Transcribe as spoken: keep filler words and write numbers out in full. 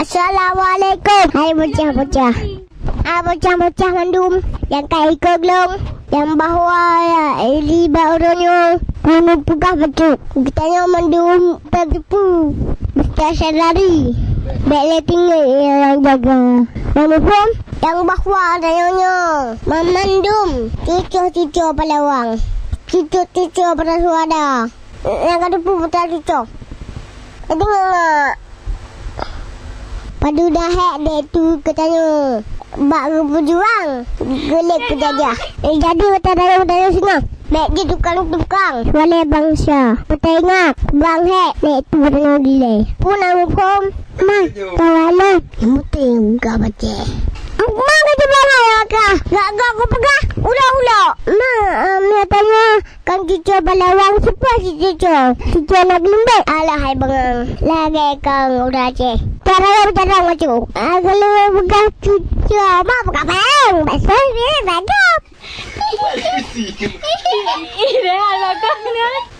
Assalamualaikum. Hai bocah-bocah. Hai bocah-bocah mandum nyang ka ikot lôn, nyang bahwa ya, di bak uroe nyoe, keuneuk peugah bacut. Geutanyoe mandum tateupeue, meusti sadari. Bèk lé tinggai nyang jaga. Nyang muphom, nyang bahwa tanyoe nyoe mandum cucoe-cucoe pahlawan, cucoe-cucoe para syuhada. Nyang ka teupeu putra cucoe. Jadi ngon padub dahé dek tu geutanyoe bak geupeujuang, geulet peujajah. Eh, jadi gata dalam-dalam singoh. Bèk jeuet tukang-tukang. Sebagai bansa. Peuingat, bang hék dek tu geutanyoe dilèe. Peue na muphom? Man, kawan lôn. Muting ka pacé. Mang ka cuba ngaya ka. Gak gak ku peugah ulo-ulo. Ma, am ya tanya kan cucoe pahlawan siapa si cucoe? Cucoe nak lembek. Alah hai bengang. Lagèe kang udah ceh. Cara bercadang macam. Aku lebih peugah cucoe. Ma peugah bang. Pasal dia belajar. Ih, dah lah kau ni.